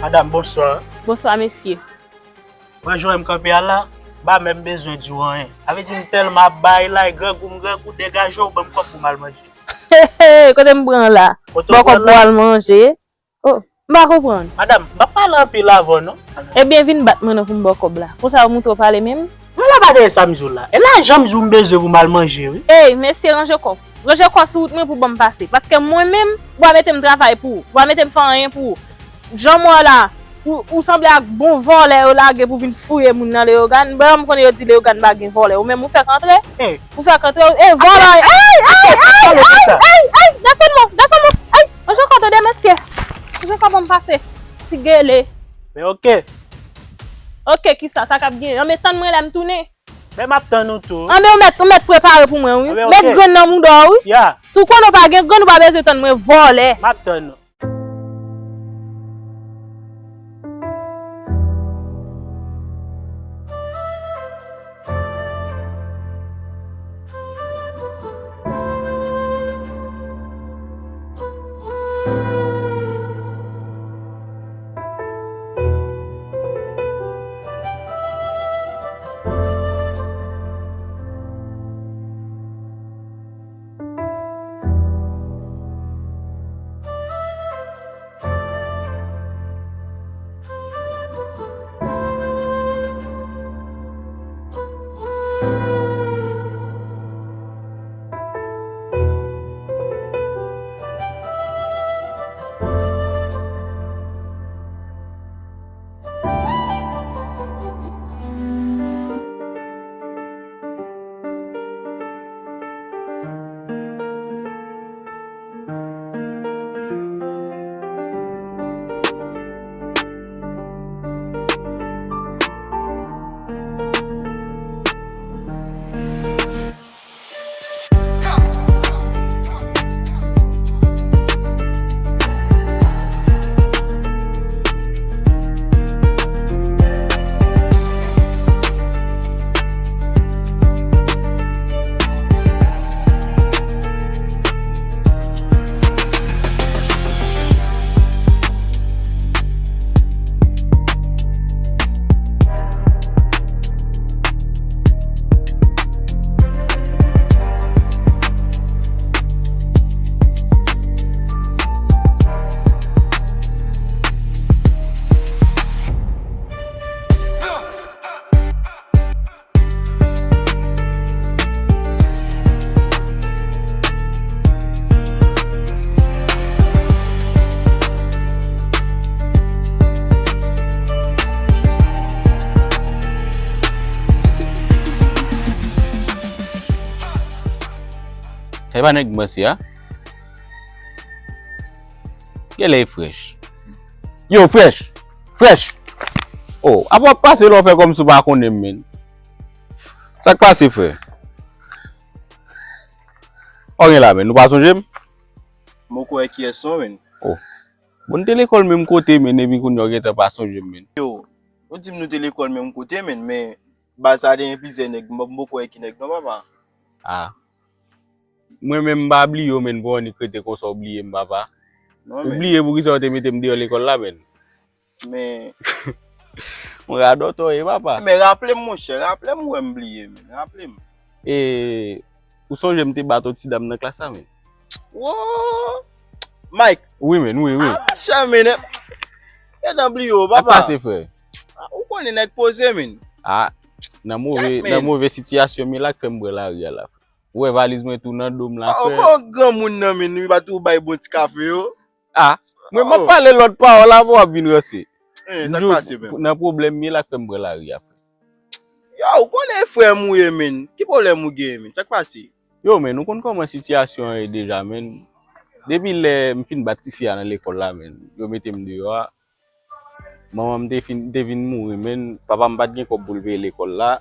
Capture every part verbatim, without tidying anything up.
Madanm, bonswa. Bonswa, mesye. Mwen jwenn m kanpe a la, m pa menm bezwen di w anyen. Sa vle di m tèlman ap bay la, e grangou m grangou, degaje w, ban m kòb pou m al manje. Kote m pran la? Bò kòb pou al manje. Oh, m pa konprann. Madanm, m pa pale anpil avè w non. Ebyen, vin bat mwen non pou m ba w kòb la. Konsa yo montre w pale menm? Vwala pa dèyè sa m di w la. E lajan m di w m bezwen pou m al manje wi. Ey, mesye, ranje kò w. Ranje kò w sou wout mwen pou ban m pase. Paske mwen menm, w pa mete m travay pou ou. W pa mete m fè anyen pou ou. Jan m wè w la, ou, ou sanble ak bon vòlè yo lage pou vin fouye moun nan Leyogàn. Bon, m konnen yo di Leyogàn pa gen vòlè. Ou menm ou fèk antre? Ou fèk antre? E vòlè! Ey, ey, ey, ey, ey, ey, desann mwen, desann mwen, ey, ranje kò w tande mesye. Ranje kò w ban m pase. Ti gele. Men oke. Oke, kisa, sa k ap gen? Anben tann mwen lè m tounen. Men m ap tann ou tou. Anben ou mèt, ou mèt prepare pou mwen wi. Anben oke. Met grenn nan mouda w wi. Ya. Si w konnen w pa gen grenn, ou pa bezwen tann mwen, vòlè. M ap tann ou. E pa nèg mwen se a. Genlè e Fresh. Yo, Fresh! Fresh! Oh, apa w ap pase la w fè kòmsi w pa konnen m, menn? Sa k pase, frè? Ou gen la, menn, ou pa sonje m? M poko wè kiyès ou, menn. Oh. Bon, n te lekòl menm kote, menn, epi kounye a w gentan pa sonje m, menn. Yo, ou di m nou te lekòl menm kote, menn, men baz sa te gen plizyè nèg, m poko wè ki nèg non, papa. Ah. Mwen menm m pa bliye w, menn, pou annik rete konsa w bliye m, papa. Ou bliye poukisa w te mete m deyò lekòl la, menn. Men. Mwen radòtè w ye, papa. Men raple m, monchè, raple m, ou wè m bliye, menn, raple m. E, ou sonje m te bat yon ti dam nan klas la, menn? Wo! Mike! Wi, menn, wi, wi. Ah, monchè, menn. Gentan bliye w, papa. Sa k pase, frè? Ah, ou konnen nèg poze, menn. Ah, nan move, nan move sitiyasyon m ye la k fè m pran lari a la, frè. Ou wè valiz mwen tou nan do m la, frè. Ou pa wè granmoun nan, menn, li pa tou bay bon ti kafe yo? Ah, mwen m ap pale lòt pawòl avan w ap vin ranse. Sa k pase, menn? Nan pwoblèm m ye la k fè m pran lari a, frè. Yo, ou konnen e frè m ou ye, menn. Ki pwoblèm ou genyen, menn? Sa k pase? Yo, menn, ou konn kòman sitiyasyon an ye deja, menn. Depi lè m fin bat tifi a nan lekòl la, menn, yo mete m deyò a. Manman m te fin, te vin mouri, menn. Papa m pa t gen kòb pou l peye lekòl la.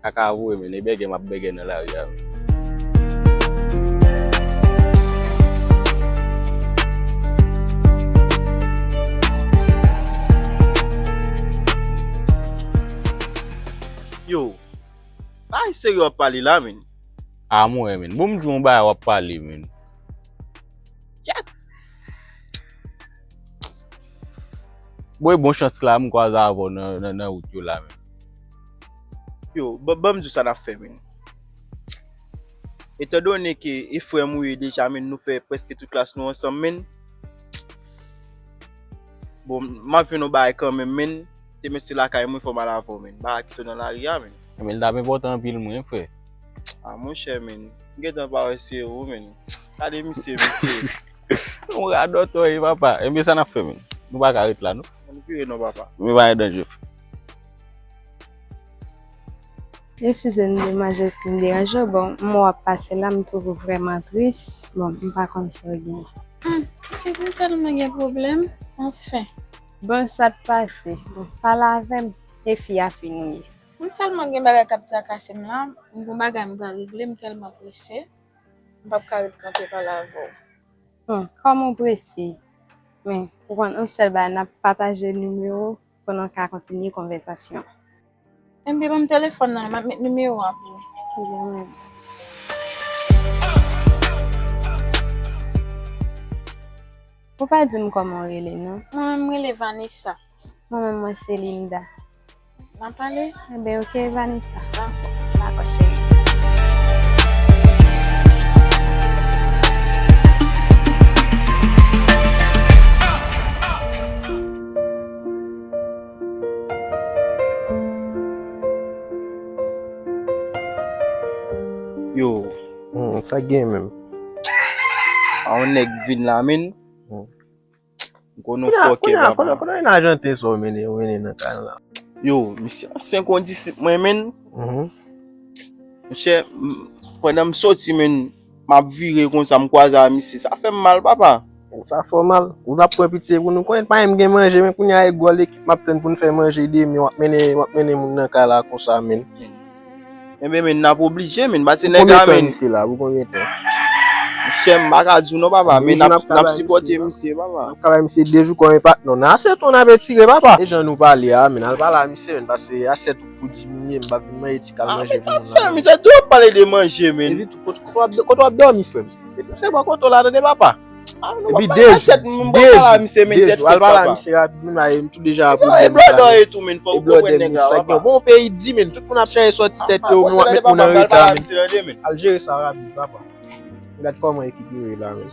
Kaka avwe, menn. E bègè m ap bègè nan lari a, menn. Yo, bagay serye w ap pale la, menn. Ah, mwen, menn. Bon, m di w yon bagay w ap pale, menn. Kèt! Bon, e bon chans la, m kwaze avè w nan, nan, nan wout yo la, menm. Yo, ban, ban m di w sa n ap fè, menn. Etandone ke e frè m ou ye deja, menn, nou fè prèske tout klas nou ansanm, menn. Bon, m ap jwenn yon bagay kanmenm, menn. Demen se lakay mwen, fò m al avè w, menn. M pa ka kite w nan lari a, menn. Menn, l t ap enpòtan anpil, mwen, frè. A, monchè, menn. M gentan pa wè se ou, menn. Gade misye, mesye. Yon radòt ou ye, papa. Ebyen, sa n ap fè, menn? Nou pa ka ret la, non? Ann vire non, papa. Men pa gen danje, frè. Eskize m, demwazèl, si m deranje w. Bon, m wè w ap pase la, m twouve w vrèman tris. Bon, m pa konn sa w gen. Hmm, pitit, m tèlman gen pwoblèm. Anfen. Bon, sa t pase? Bon, pale avè m. E fi a fin ou ye? M tèlman gen bagay k ap trakase m la, m gon bagay m pral regle, m tèlman prese, m p ap ka ret kanpe pale avè w. Hmm, kòman w prese? Men, ou konn yon sèl bagay, n ap pataje nimewo pou nou ka kontinye konvèsasyon. Enben, ban m telefòn nan, m ap met nimewo a pou ou. Ebyen, mwen. Ou pa di m kòman w rele, non? Mwen menm, m rele Vanessa. Mwen menm, mwen se Linda. N a pale? Enben, oke, Vanessa. Dakò. Dakò, cheri. Yo. Hmm, sa gen menm? A yon nèg vin la, menn. Hmm. M konnen w fòkè, papa. Kounye a, kounye a, kounye a, kounye a, Arjanten sa w mennen, w mennen nan kay la. Yo, misye ansyen kondisip mwen, menn. Mhm. Monchè, m, pandan m soti, menn, m ap vire konsa, m kwaze a misye. Sa fè m mal, papa. Sa fè w mal. Ou t ap pran pitye pou nou. Konnen pa menm gen manje, men kounye a e gwo lekip m ap tann pou n fè manje demen, w ap mennen, w ap mennen moun nan kay la konsa, menn. Enben, men, n ap oblije, men, pase nèg la, men. Pou konbyen tan misye la? Pou konbyen tan? Monchè, m pa ka di w non, papa, men n ap, n ap sipòte misye, papa. N ap travay misye de jou kòm patnè. Nan asèt ou n ap etire, papa. E jan nou pale a, men, al pale a misye, men, pase asèt ou pou diminye, m p ap vin manje ti kal manje pou moun nan. Sa, men, sa tou w ap pale de manje, men. Epi tou, kote, kote w ap, kote w ap dòmi, frè m? Epi se bò kote w la, tande, papa. Epi de jou, de jou, de jou, al pale a misye rapid, menn, la, e m tou deja pou blòdè, menn, sa gen bon peyi di, menn, tout moun ap chache sòti tèt yo, men w ap met moun an reta, menn. Al jere sa rapid, papa. Gad kòman ekip yo ye la, menn.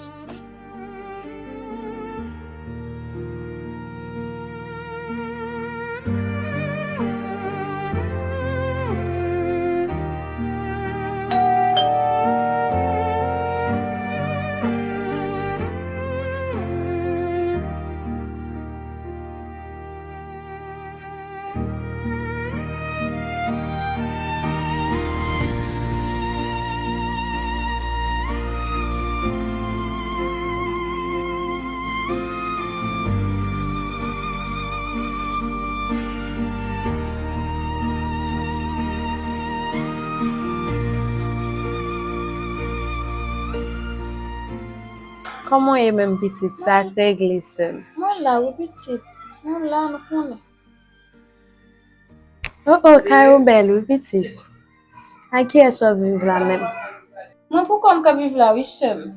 Kòman w ye menm, pitit? Sa k regle, sè m? Mwen la wi, pitit. Mwen la, nou konnen. O o, kay ou bèl wi, pitit. Ak kiyès w ap viv la menm? Mwen poukò m k ap viv la wi, sè m.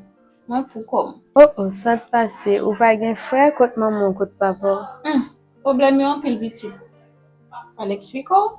Mwen poukò m. O o, sa k pase? Ou pa gen frè? Kot manman w, kot papa w? Humm, pwoblèm yo anpil, pitit. Al eksplike w.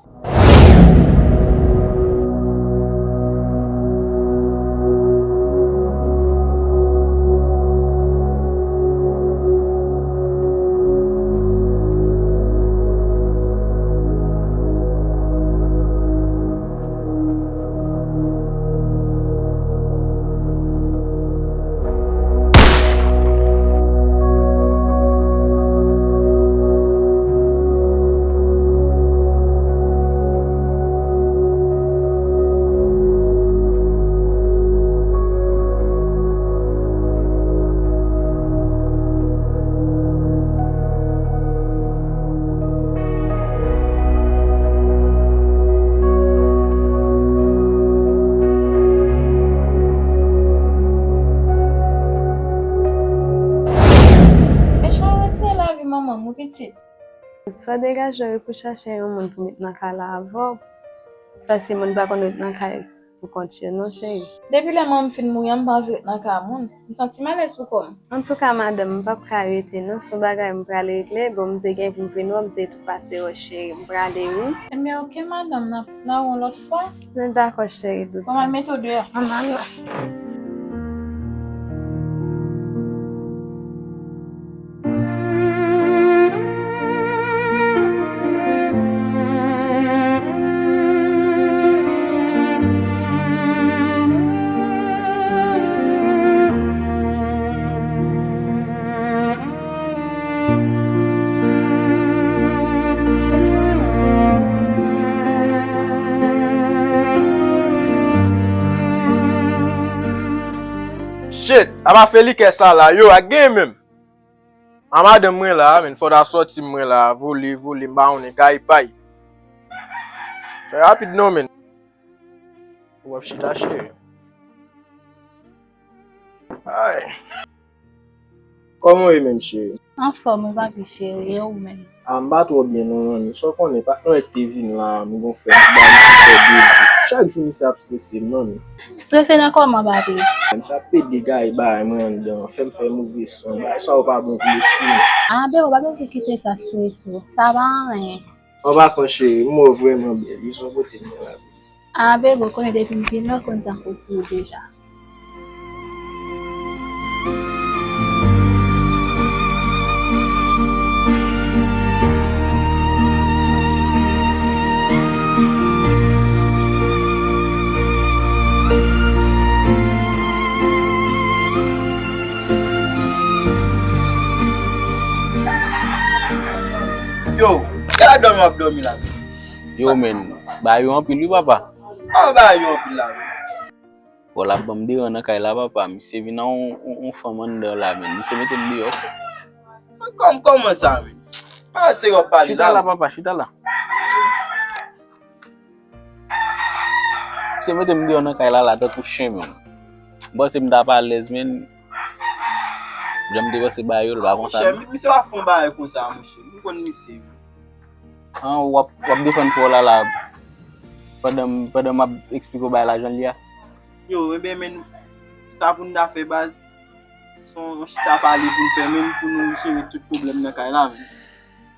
Mechan retire lavi manman m wi pitit. Fò w degaje w wi pou chache yon moun pou met nan kay la avè w. Paske moun pa konn ret nan kay pou kont yo non, cheri. Depi lè manman m fin mouri an, m pa anvi ret nan kay moun. M santi m alèz pou kò m. Antouka, madanm, m p ap ka rete non. Se yon bagay m pral regle. Bon, m te gen pou m vin wè w, m te tou pase wè w, cheri. M prale, wi. Enben, oke, madanm, n a, n a wè w yon lòt fwa. Men dakò, cheri doudou. Bon, m al mete w deyò. Ann al. Shit, apa fè likè sa la, yo, ak gen menm. A madanm mwen la, men fò ta sòti mwen la, vole, vole, m pa konnen, kay pay. Fè rapid non, men. W ap chita, cheri. Ay. Kòman w ye menm, cheri? Anfòm wi papi cheri, e ou menm? A, m pa twò byen non, manmi. Sa w konnen, patnè w te vin la, m gon frè m ba li ti fè de jou. Chak jou misye ap strese m, manmi. Strese nan kòman, papi? Sa pede gaye bagay mwen anndan, fè m fè move san. Bagay sa yo pa bon pou lespri m. A, bebe, w pa bezwen kite sa strese w. Sa pa anyen. An pasan, cheri, m wè w vrèman bèl wi, se yon kote m nan lavi. A, bebe, w konnen depi m vin la, w konn sa k pou w deja. Yo, se la dòmi w ap dòmi la? Yo, men, bagay yo anpil wi, papa. An bagay yo anpil la, men. Bon, l ap ban m deran nan kay la, papa. Misye vin ak yon, yon, yon fanm anndan la, men. Misye mete m deyò. Kòm, kòman sa, men? Pa se w ap pale la. Chita la, papa, chita la. Misye mete m deyò nan kay la, la, tankou chen, men. M panse m t ap alèz, men. Jan m te panse bagay yo, l pa konsa, non. Monchè, misye pa fè yon bagay konsa, monchè. M konn misye. An, w ap, w ap defann frè w la, la, pandan, pandan m ap eksplike w bagay la jan l ye a. Yo, enben, men, sa pou n ta fè, baz, se yon chita pale pou n fè, men, pou nou jere tout pwoblèm nan kay la, men.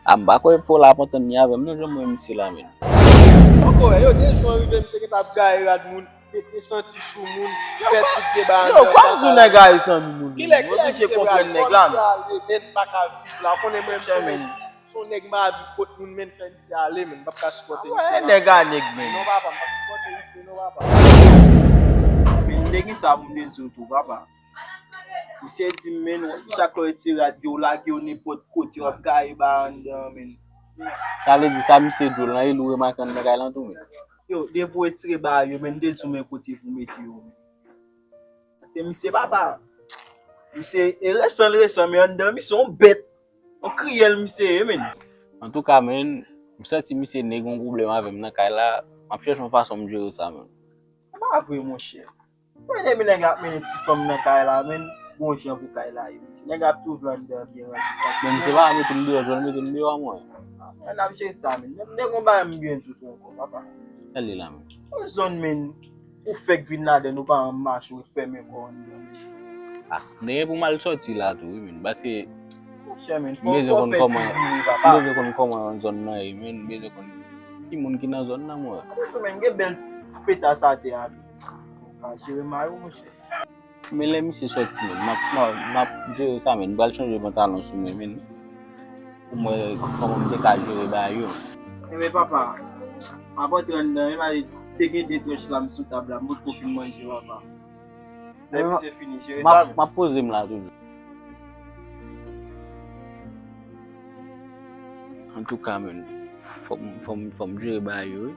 A, m pa kwè frè w la ap antann li avè m, non, jan m wè misye la, men. Poko wè, yo, de jou an rive, misye gentan ap gaye rad moun. Mete santi sou moun, fè tout deba anndan. Yo, kòm sou nèg a ye zanmi moun. Kilè, kilè misye konprann nèg la, men. Kòm misye ale, men, m pa ka viv la. Konnen mwen, m se yon nèg, m pa viv kot moun, men, fè misye ale, men, m p ap ka sipòte misye. Nèg a nèg, men. Non, papa, m p ap sipòte misye, non, papa. Men, m te gen sa pou m te di w tou, papa. Misye di m, men, chak lè w retire rad yo, w lage yo nenpòt kote, w ap gaye ba anndan, men. Sa vle di sa misye dwòl lan, e li w remake anndan kay lan tou, men. Yo, depi w retire bagay yo, men, m te di w men kote pou mete yo, men. Paske misye papa, misye, e resan l resan, men anndan misye yon bèt, yon kriyèl misye ye, men. Antouka, men, m santi misye nèg yon pwoblèm avè m nan kay la, m ap chèche yon fason m jere sa, men. Se pa vre, monchè. Mwen, depi nèg la ap mennen ti fanm nan kay la, men, gon jan pou kay la ye. Nèg la ap toujou anndan byen ranje sa. Men misye pa mete m deyò, jan l mete m deyò a mwen. An ap jere sa, men. Men m te gon bagay m byen di w tou ankò, papa. Gade la, men. Yon zòn, men, ou fèk vin ladann, ou pa rann mache, ou fèmen kò w anndan. A, m te gen pou m al sòti la tou, wi, men. Paske Monchè, men, m bezwen konn kòman, m bezwen konn kòman zòn nan ye, men, m bezwen konn ki moun ki nan zòn nan, mwen. Mwen tou, men, gen bèl ti petas atè a tou. Pa jere mal, monchè. Men lè misye sòti, men, m ap, m ap, m ap jere sa, men. M pral chanje pantalon sou mwen, men. Pou m wè kòman m te ka jere bagay yo. Enben, papa, m ap antre anndan, men, te gen de tranch lam sou tab la, m potko fin manje, papa. Lè misye fini jere sa, men. M ap poze m la toujou. Antouka, men, fò m, fò m, fò m jere bagay yo, wi.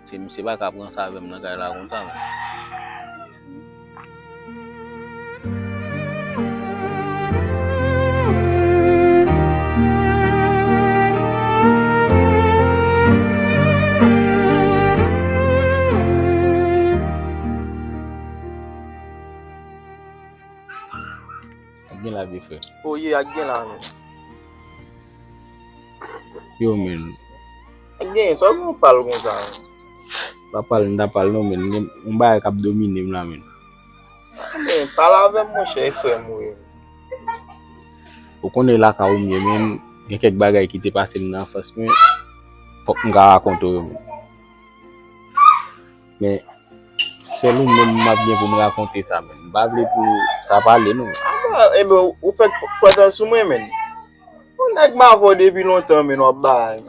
Se misye pa ka pran sa avè m nan kay la konsa, men. Ak gen la, vye frè. O ye, ak gen la, men. Yo, men. Ak gen, sa w gen yon pal konsa, men. Pa pale, m ta pale non, men gen yon bagay k ap domine m la, men. Men, pale avè m, monchè, e frè m ou ye. Ou konnen lakay ou m ye, men gen kèk bagay ki te pase m nan anfans mwen, fòk m ka rakonte w yo, men. Men, sèl ou menm m ap gen pou m rakonte sa, men. M pa vle pou sa pale, non. Ah, bon, e ben, ou fèk pran tan sou mwen, men. Yon nèg m avè w depi lontan, men, w ap bay.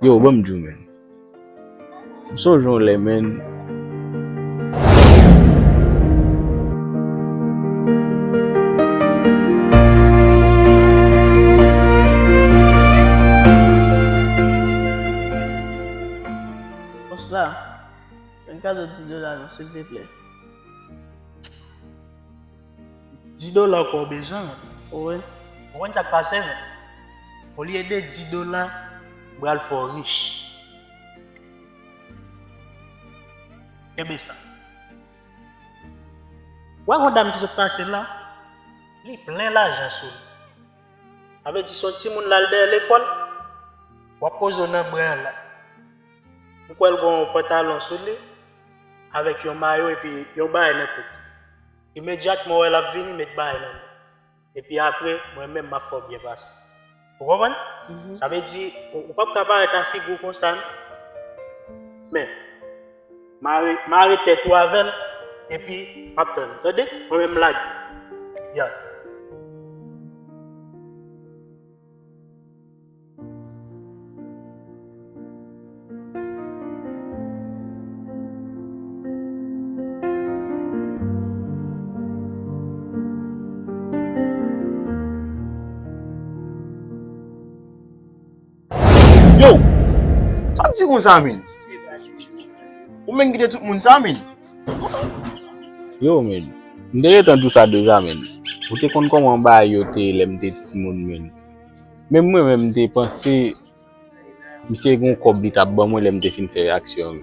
Yo, ban m di w, men. M sonje yon lè, men. Bonswa. Fè m kado di dola non, silvouplè. Di dola ankò w bezwen, men. Wi. Ou konn sa k pase, men? Olye de di dola, m pral fè w rich. Kenbe sa. Ou wè yon dam ki sot pase la? Li plen lajan sou li. Sa vle di se yon timoun l al dèyè lekòl, w ap poze w nan bren an la. Ou kwè l gen yon pantalon sou li, avèk yon mayo epi yon bagay nan kou. Imedyatman w wè l ap vini, met bagay nan men. Epi apre, mwen menm m ap fè w byen pase. Ou konprann? Mhm. Sa vle di, ou, ou p ap ka parèt ak figi w konsa, non. Men, mare, mare tèt ou avè l, epi m ap tann ou, tande? Mwen menm m lage. Ya. Yo! Sa w di konsa, men? Ou menm ki te tout moun sa, men? Yo, men. M te gentan di w sa deja, men. Ou te konn kòman bagay yo te ye lè m te timoun, men. Menm mwen menm, m te panse misye gen yon kòb li t ap ban mwen lè m te fin fè aksyon an.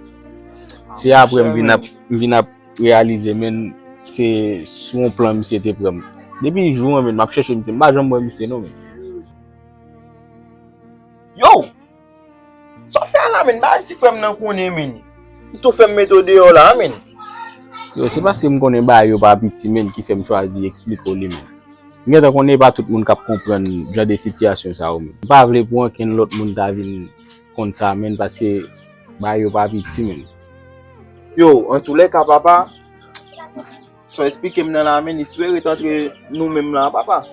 Se apre m vin ap, m vin ap reyalize, men, se sou yon plan misye te pran m. Depi jou an, men, m ap chèche misye. M pa janm wè misye, non, men. Yo! Sa w fè a la, men? Bagay si frè m nan konnen, men. Li tou fè m mete w deyò la, men. Yo, se paske m konnen bagay yo pa piti, men, ki fè m chwazi eksplike w li, men. M gentan konnen e pa tout moun k ap konprann jan de sitiyasyon sa yo, men. M pa vle pou ankenn lòt moun ta vin konn sa, men, paske bagay yo pa piti, men. Yo, antoulèka, papa, sa w eksplike m nan la, men, istwa ret antre nou menm la, papa.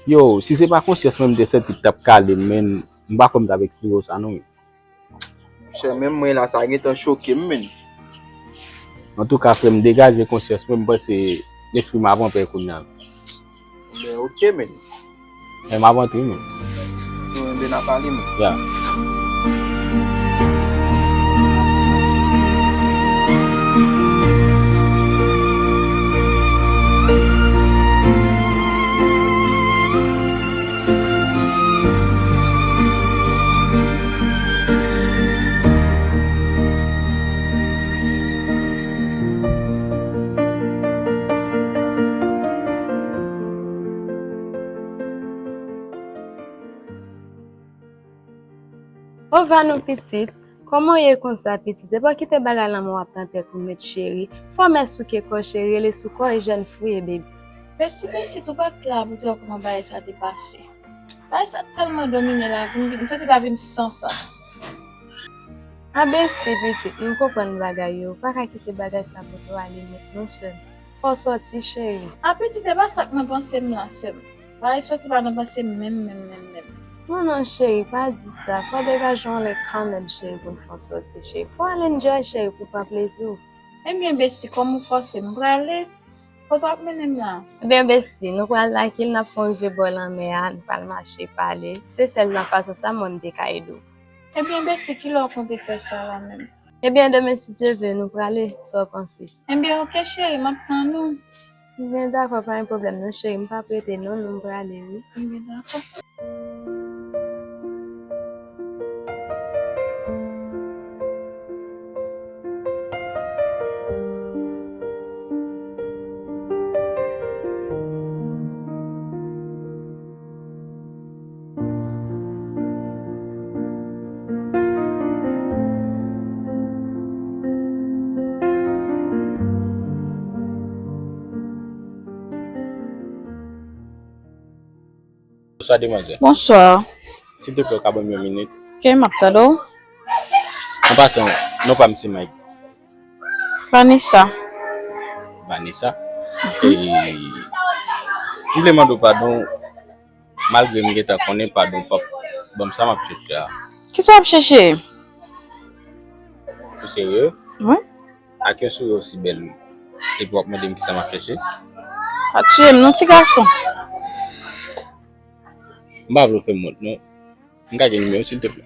Yo, si se pa konsyans mwen m te santi k t ap kale m, men, m pa kwè m t ap eksplike w sa, non, men. Monchè, menm mwen la, sa gentan choke m, men. Antouka, frè m, degaje konsyans mwen, m panse lespri m ap anpè kounye a. Ben, oke, men. Men m ap antre, men. Yo, enben, n a pale, men. Ya. Ova nou pitit, kòman w ye konsa pitit? Epa w kite bagay lanmò ap nan tèt ou met cheri. Fò mè souke kò cheri, rele sou kò e jèn fou ye bebi. Mèsi pitit, ou pa t la pou te wè kòman bagay sa te pase. Bagay sa tèlman domine lavi m, m santi lavi m san sans. A besti pitit, m konprann bagay yo, ou pa ka kite bagay sa pote w ale nèt non sè m. Fò w sòti cheri. A pitit, e pa sa k nan panse m la sè m. Bagay sòti pa nan panse m menm, menm, menm, menm. Non, non, cheri, pa di sa. Fò w degaje yon lè kanmenm, cheri, pou n fè yon sòti, cheri. Fò w al enjoy, cheri, pou w pran plezi w. Ebyen, besti, kòm ou fòse m, m prale. Kote w ap mennen m la? Ebyen, besti, nou pral lakil, n ap fè yon rive bò lanmè a, nou pral mache pale. Se sèl nan fason sa, mwen, m te ka ede w. Ebyen, besti, kilè w konte fè sa la menm? Ebyen, demen, si Dye vle, nou prale. Sa w panse? Ebyen, oke, cheri, m ap tann ou. Ebyen, dakò, pa gen pwoblèm non, cheri. M p ap rete non, non, m prale, wi. Ebyen, dakò. Bonsoir, demwazèl. Bonsoir. Silteplè, ou ka ban m yon minit? Ok, m ap tande w. An pasan, non pa m se Mike. Vanessa. Vanessa. E, m vle mande w padon, malgre m gentan konnen padon p ap ban m sa m ap chèche a. Kisa w ap chèche? Ou serye? Wi. Ak yon souri osi bèl, epi w ap mande m kisa m ap chèche? Pa tiye m non, ti gason. M pa vle w fè m wont non. M ka gen nimewo w, silteplè?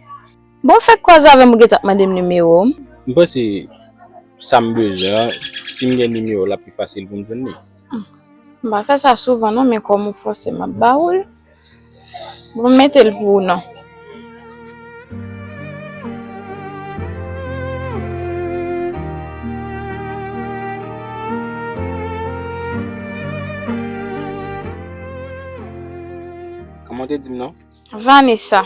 Bon, w fèk kwaze avè m, ou gentan ap mande m nimewo m. M panse sa m bezwen an, si m gen nimewo w, l ap pi fasil pou m jwenn li. M pa fè sa souvan non, men kòm ou fòse m ap ba ou l. Bon, m mete l pou ou non. Kòman w te di m non? Vanessa.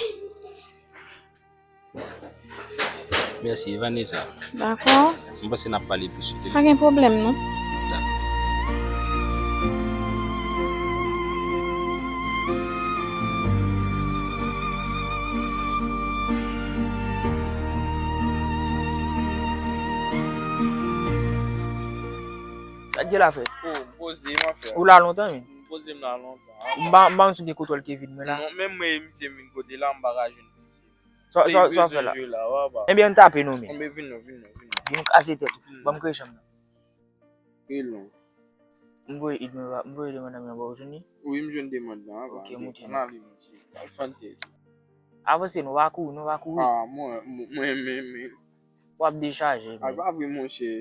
Mèsi, Vanessa. Dakò. M panse n ap pale pi sou telefòn. Pa gen pwoblèm non. Dakò. Sa k gen la, frè? Oh, m poze, mon frè. Ou la lontan, wi? M poze m la lontan. M pa, m pa konn si w gen kontwòl Kevin mwen la. Non, menm mwen, misye vin kote la, m pa ka jwenn misye. Sa, sa, sa w ap fè la? Ebyen, ann tape non, men. Ebyen, vin non, vin non, vin non. Vin kraze tèt ou. Ban m kreye chanm nan. Kreye l non. M voye id mwen, m voye demann nan ba ou, jwenn li? Wi, m jwenn demann nan. Ok, moute non. Ann ale, mesye. Al fann tèt ou. Avanse non, pa kouri non, pa kouri. Ah, mwen, mwen, mwen, mwen, mwen. W ap dechaje, men. A, pa vre, monchè.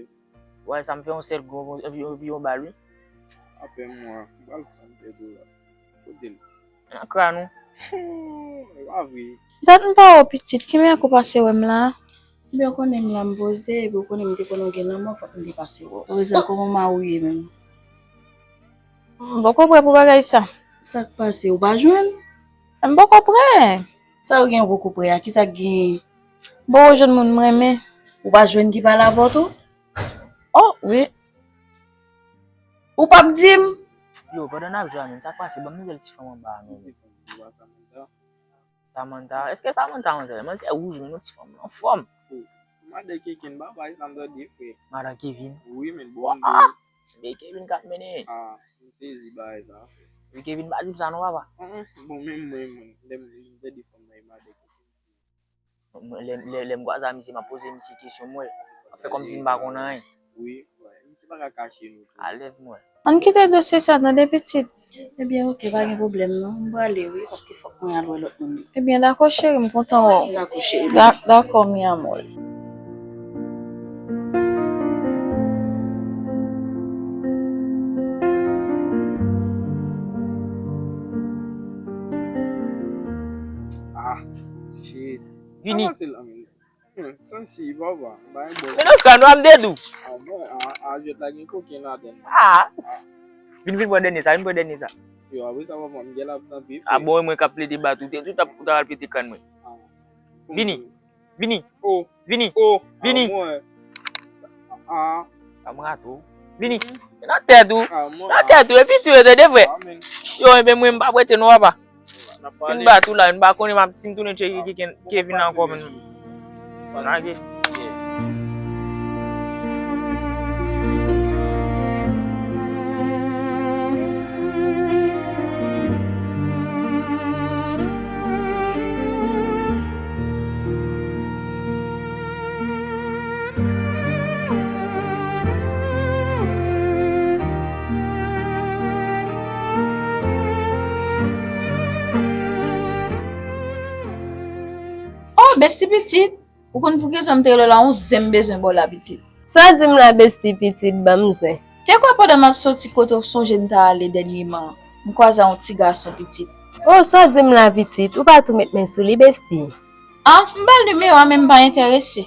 Wè, sa m fè yon sèl gwo, epi, epi yon bal, wi. Apèn mwen, m pral fann tèt ou la. Kote l? Nan kran ou. E pa vre. Dat m pa wè w pitit, ki mèk ou pase wè m la? Ebyen, ou konnen m la m poze, epi ou konnen m te konnen w gen lanmò, fòk m te pase wè w. Erezman, kòman mari w ye menm? M poko prè pou bagay sa. Sa k pase, ou pa jwenn? M poko prè. Sa ou gen ou poko prè a, kisa k genyen? M poko jwenn moun m renmen. Ou pa jwenn ki pale avè w tou? Oh, wi. Ou p ap di m? Yo, pandan n ap jwe a menm, sa k pase? Ban m nouvèl ti fanm anba a menm. Ki ti fanm? Ou pa Samantha? Samantha? Èske Samantha manzè? Manzè wouj, men yon ti fanm anfòm. Oh, madan Kevin, pa bay sa m tande, frè. Madan Kevin? Wi, men bon. Ah, se Kevin k ap mennen. Ah, m sezi bagay sa, frè. Men Kevin pa di m sa non, papa. Bon, menm mwen, mwen, lè m, lè m tande fanm nan, e madan Kevin. Mwen, lè, lè, lè m kwaze a misye, m ap poze misye kesyon, m wè. M ap fè kòmsi m pa konn anyen. Wi, wi. Misye pa ka kache nou tou. Alèz mwen. Ann kite dosye sa tande pitit. Ebyen, ok, pa gen pwoblèm non. M prale wi, paske fòk mwen al wè lòt moun. Ebyen, dakò, cheri, m kontan wè w. Dakò, cheri. Da-, dakò, mi amor. Ah, shit. Vini. Avanse la, men. Hmm, sansi, papa. Bay bòs. Men nan sa, nou ap dedou. Ah, bon, ah, ah, jwèt la gen koken ladan l. Ah. Vin, vin pran dènye sa, vin pran dènye sa. Yo, apre sa, papa, m gen la nan pif. Ah, bon, mwen k ap plede bat ou, te, ou t ap, ou t ap al pete kann mwen. Ah. Vini. Vini. Oh. Vini. Oh. Vini. Ah, mwen. Ah. Sa m rate w. Vini. Nan tèt ou. Ah, mwen. Nan tèt ou. Epi tou yo tande, frè. Ah, men. Yo, enben mwen, m p ap rete non, papa. Si m bat ou la, m pa konnen m ap, si m tounen tcheke Kevin ankò menm. Lage. Oh, besti pitit, ou konn pou ki rezon m te rele w la, yon zen m bezwen ba w la pitit. Sa w di m la besti pitit, ban m zen. Te kwè pandan m ap soti kote w sonje m ta ale dènyeman an, m kwaze a yon ti gason pitit. Oh, sa w di m la pitit, ou pa tou met men sou li besti. Ah, m ba l nimewo a, men m pa enterese.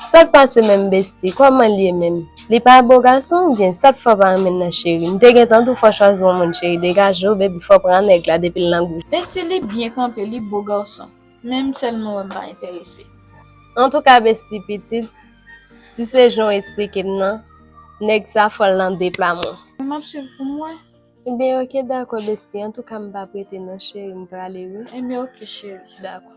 Sa k pase menm besti? Kòman l ye menm? Li pa bo gason oubyen sa k fè w pa renmen l nan cheri? M te gentan di w fò w chwazi yon moun cheri, degaje w, baby, fò w pran nèg la depi l nan gou. Besti, li byen kanpe, li bo gason. Men m sèlman wè m pa enterese. Antouka besti pitit, si se jan w esplike m nan, nèg sa fò l nan de pla mwen. M ap swiv pou m wè. Ebyen, oke, dakò, besti. Antouka, m p ap rete non, cheri, m prale, wi. Ebyen, oke, cheri. Dakò.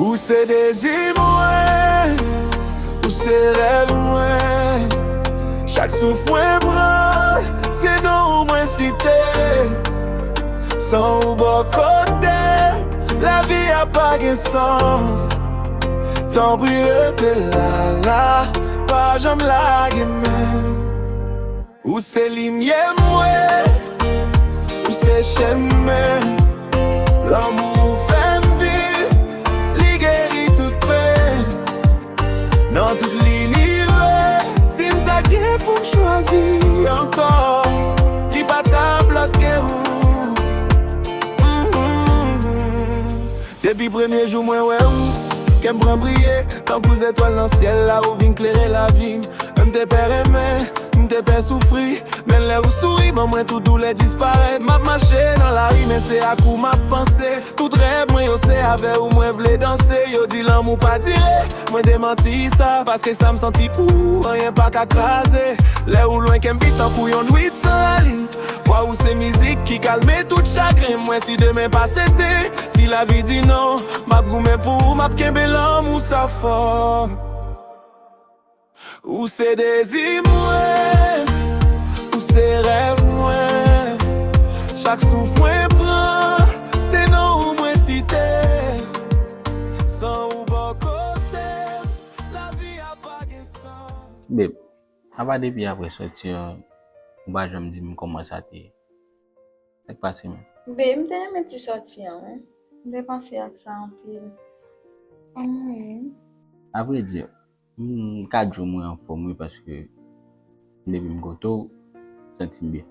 Ou se dezi mwen, ou se rèv mwen. Chak souf mwen pran, se non ou mwen site. San ou bò kote, lavi a pa gen sans. Tanpri rete la, la, pa janm lage men. Ou se limyè mwen, ou se chemen. Lanmou ou fè m viv, li geri tout pen. Nan tout linivè, si m ta gen pou m chwazi ankò, li pa t ap lòt ke ou. Depi premye jou mwen wè ou, kè m pran briye. Tankou zetwal nan syèl la, ou vin klere lavi m. M te pè renmen, m te pè soufri. Men lè ou souri, ban mwen tout doulè disparèt. M ap mache nan lari, men se ak ou m ap panse. Tout rèv mwen yo, se avè ou mwen vle danse. Yo di lanmou pa dire, mwen demanti sa. Paske sa m santi pou ou, anyen pa ka kraze. Lè ou lwen, kè m vit tankou yon nwit san lalin. Vwa ou se mizik ki kalme tout chagren. Mwen si demen pa sete, si lavi di non, m ap goumen pou ou, m ap kenbe lanmou sa fò. Ou se dezi mwen, ou se rèv mwen. Chak souf mwen pran, se non ou mwen site. San ou bò kote m, lavi a pa gen sans. Babe, apa depi apre sòti an, ou pa janm di m kòman sa te ye? Sa k pase menm? Babe, m te renmen ti sòti an, wi. M te panse ak sa anpil. Anmwey. Avredi, m ka di w mwen anfòm wi, paske depi m kote w, m santi m byen.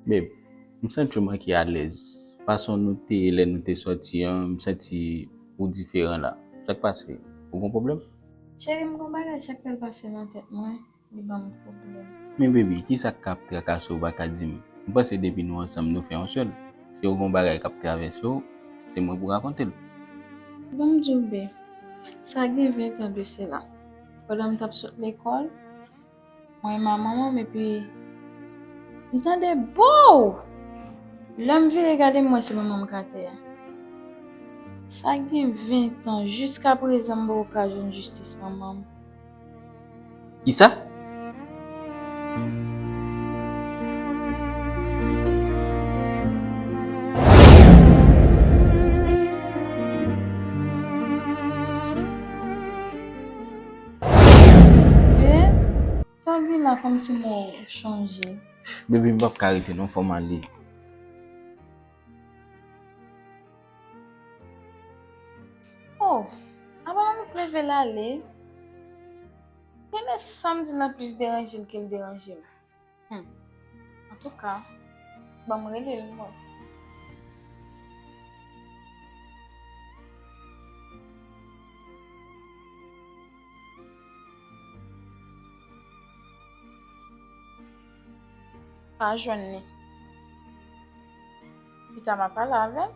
Babe, m santi w manke alèz. Fason nou te ye lè nou te sòti an, m santi ou diferan la. Sa k pase? Ou gon pwoblèm? Cheri, m gon bagay chak lè l pase nan tèt mwen. Li ban m pwoblèm. Men baby, kisa k ap trakase w ou pa ka di m? M panse depi nou ansanm nou fè yon sèl. Si w gon bagay k ap travèse w, se mwen pou rakonte l. Ban m di w, babe, sa gen ven tan de sela. Pandan m t ap sot lekòl, mwen e manman m epi m tande bow! Lè m vire gade m wè se manman m k atè a. Sa gen ven tan, jiskaprezan m poko ka jwenn jistis manman m. Kisa? Ben, sa vin la kòmsi mwen chanje. Baby, m p ap ka rete non, fò m ale. Oh, apa nou t leve l ale? Genlè sa m di l lan plis deranje l ke l deranje m. Hmm. Antouka, ban m rele l non. Pa jwenn li. Pita m a pale avè l.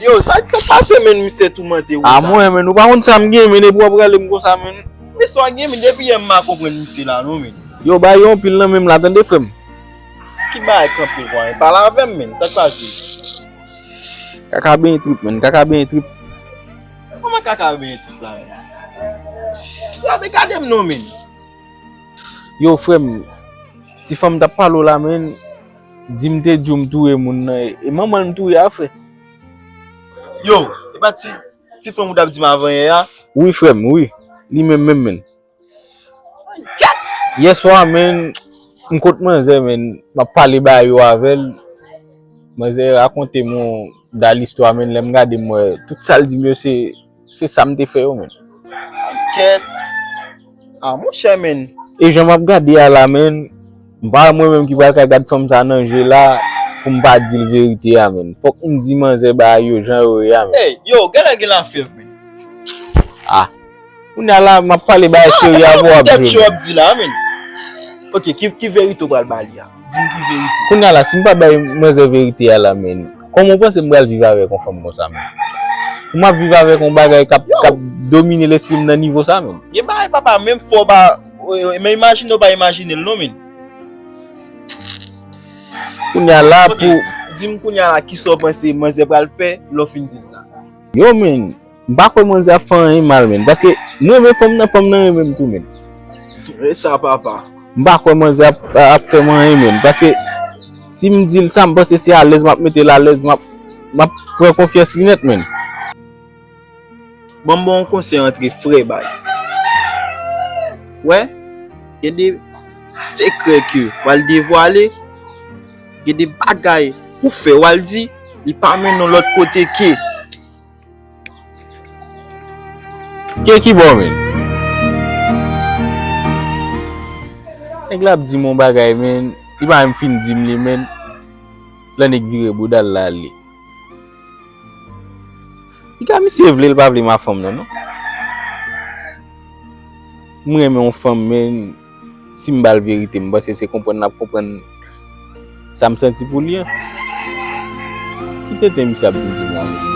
Yo, sa k pase menn, misye toumante ou sa? A mwen menn, ou pa konn sa m gen menn, epi w ap rale m konsa menn. Men sa w gen menn, depi yè m pa konprann misye la non menn. Yo, bay yo anpil nan menm la tande frè m. Ki bagay kanpe kwa, pale avè m menn, sa k pase? Kaka benyen trip menn, kaka benyen trip. Kòman kaka benyen trip la menn? Yo, men gade m non menn. Yo frè m, ti fanm t ap pale w la menn, di m te di w m touye moun nan, e manman l m touye a frè. Yo, e pa ti, ti fanm ou t ap di m avan yè a? Wi frè m, wi. Li menm menm menn. Yèswa menn, M kot manzè, menn, m ap pale bagay yo avè l. Manzè rakonte m yon dal istwa, menn, lè m gade m wè tout sa l di m yo se, se sa m te fè yo, menn. Kèt. Ah, monchè, menn. E jan m ap gade a la, menn, m pa mwen menm ki pral ka gad fanm sa nan je la pou m pa di l verite a, menn. Fòk m di manzè bagay yo jan yo ye a, menn. Ey, yo, genlè gen lafyèv, menn. Ah. Kounye a la, m ap pale bagay serye avè w ap jwe. Tèt yo ap di la, menn. Ok, ki, ki verite w pral ba li a? Di m ki verite. Kounye a la, si m pa bay manzè verite a la, menn, kòman w panse m pral viv avèk yon fanm konsa, menn? Pou m ap viv avèk yon bagay k ap, k ap domine lespri m nan nivo sa, menn. Gen bagay papa, menm fò w pa, men imajine w pa imajine l non, menn. Kounye a la pou. Di m kounye a la, kisa w panse manzè pral fè lè w fin di l sa? Yo, menn. M pa kwè manzè ap fè anyen mal, menn. Paske m renmen fanm nan, fanm nan renmen m tou, menn. E sa, papa. M pa kwè manzè ap, ap fè m anyen, menn. Paske si m di l sa, m panse se alèz m ap mete l alèz, m ap, m ap pran konfyans li nèt, menn. Ban m ba w yon konsèy antre frè, baz. Wè, gen de sekrè ke w al devwale, gen de bagay ou fè, w al di, li pa mennen w lòt kote ke Ke ki bò, menn? Nèg la ap di m yon bagay, menn. Li pa menm fin di m li, menn. Lè nèg vire bouda l la ale. Piga misye vle, l pa vle m ak fanm nan, non. M renmen yon fanm, menn. Si m ba l verite, m panse se konprann l ap konprann sa m santi pou li an. Ki tenten misye ap vin di m la menm?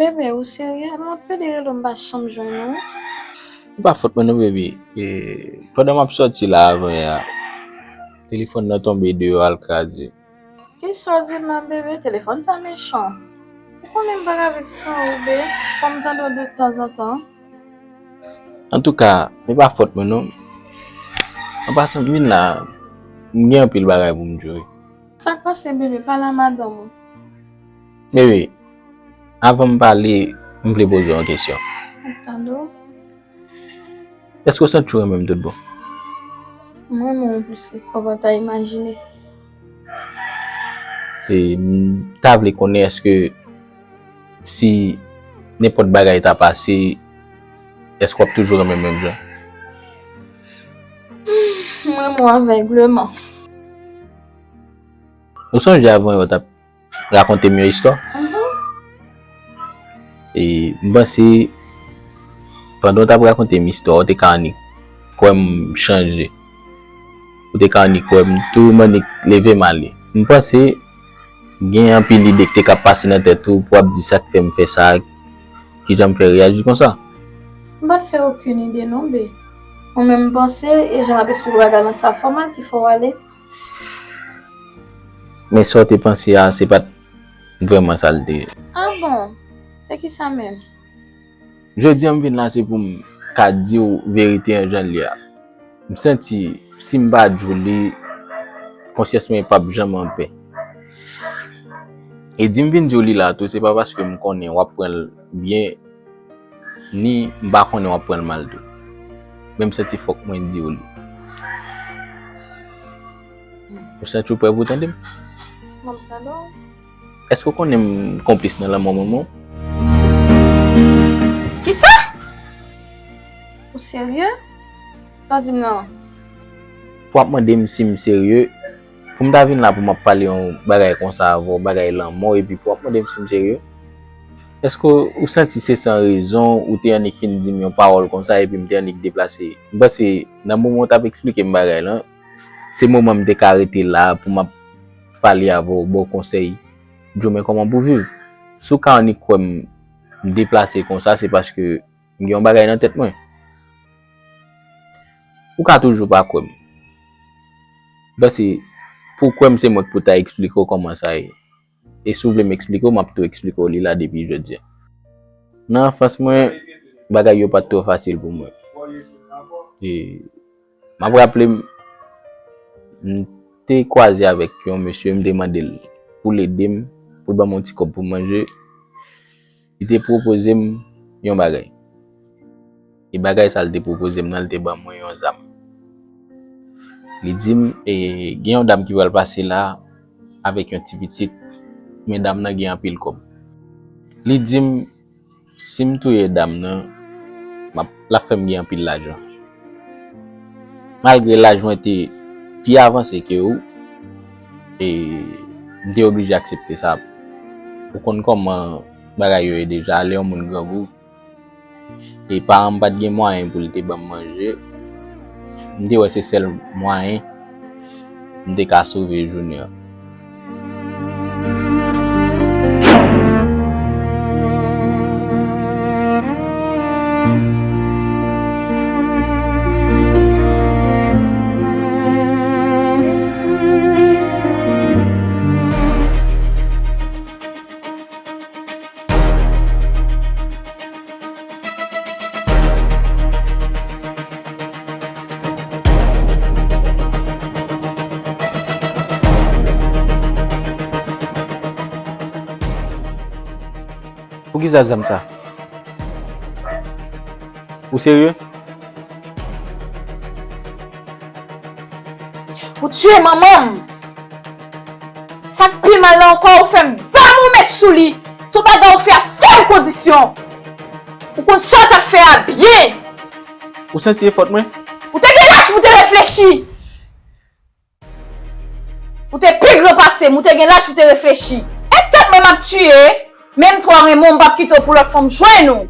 Bebe, ou serye? M ap pede rele w, m pa janm jwenn ou. Se pa fòt mwen non, bebe. E, pandan m ap sòti la avan yè a, telefòn nan tonbe deyò al kraze. Kisa w di m nan, bebe? Telefòn sa mechan. Ou konnen m pa ka viv san ou, be. Fò m tande w de tanzantan. Antouka, se pa fòt mwen non. An pasan, m vin la, m gen anpil bagay pou m di w. Sa k pase, bebe? Pale a madanm ou. Bebe, avan m pale, m vle poze w yon kesyon. M ap tande w. Èske w santi w renmen m tout bon? M renmen w plis ke sa w pa ta imajine. E m ta vle konnen èske si nenpòt bagay ta pase, èske w ap toujou renmen m menm jan? M renmen w avègleman. Ou sonje avan yè w t ap rakonte m yon istwa? Mhm. E m panse, pandan w t ap rakonte m istwa, w te ka annik kwè m chanje. Ou te ka annik kwè m tou, m annik leve m ale. M panse gen anpil ide ki te ka pase nan tèt ou pou w ap di sa k fè m fè sa, kijan m fè reyaji konsa. M pa t fè okenn ide non, be. Mwen menm m panse, e jan m ap eksplike bagay lan, sa fè w mal ki fè w ale. Men sa w te panse a, se pa t vrèman sa l te ye. Ah bon? Se kisa menm? Jodi a m vin la, se pou m ka di w verite an jan l ye a. M santi, si m pa di w li, konsyans mwen p ap janm anpè. E di m vin di w li la tou, se pa paske m konnen w ap pran l byen, ni m pa konnen w ap pran l mal tou. Men m santi fòk mwen di w li. Ou santi w prè pou w tande m? M ap tande w. Èske w konnen m konplis nan lanmò manman w? Kisa? Ou serye? Sa w di m nan? W ap mande m si m serye. Pou m ta vin la pou m ap pale yon bagay konsa avè w, bagay lanmò, epi pou w ap mande m si m serye? Èske w santi se san rezon ou te annik fin di m yon pawòl konsa epi m te annik deplase? M panse nan moman w t ap eksplike m bagay lan, se moman m te ka rete la pou m ap pale avè w, ba w konsèy. Di w, men kòman pou viv? Si w ka annik kwè m, m deplase konsa, se paske m gen yon bagay nan tèt mwen. Ou ka toujou pa kwè m. M panse, pou w kwè m, se mwen k pou ta eksplike w kòman sa ye. E si w vle m eksplike w, m ap tou eksplike w li la depi jodi a. Nan anfans mwen, bagay yo pa t twò fasil pou mwen. E m ap raple m, m te kwaze avèk yon mesye, m te mande l pou l ede m, pou l ban m yon ti kòb pou m manje. Li te pwopoze m yon bagay. E bagay sa l te pwopoze m nan, li te ban mwen yon zam. Li di m, e, gen yon dam ki pral pase la avèk yon ti pitit, men dam nan gen anpil kòb. Li di m, si m touye dam nan, m ap, l ap fè m gen anpil lajan. Malgre laj mwen te pi avanse ke ou, e m te oblije aksepte sa. Ou konn kòman bagay yo ye deja, lè yon moun grangou, e paran m pa t gen mwayen pou l te ban m manje, m te wè se sèl mwayen m te ka sove jounen an. Poukisa zam sa? Ou serye? Ou tiye manman m! Sa k pi mal la ankò, ou fè m ba m ou met sou li. Se yon bagay ou fè a san kondisyon. Ou konn sa w t ap fè a byen. Ou santi e fòt mwen? Ou te gen lach pou te reflechi. Ou te pi gran pase m, ou te gen lach pou te reflechi. E tèt mwen m ap tiye, men m twò renmen w, m p ap kite w pou lòt fanm jwenn ou.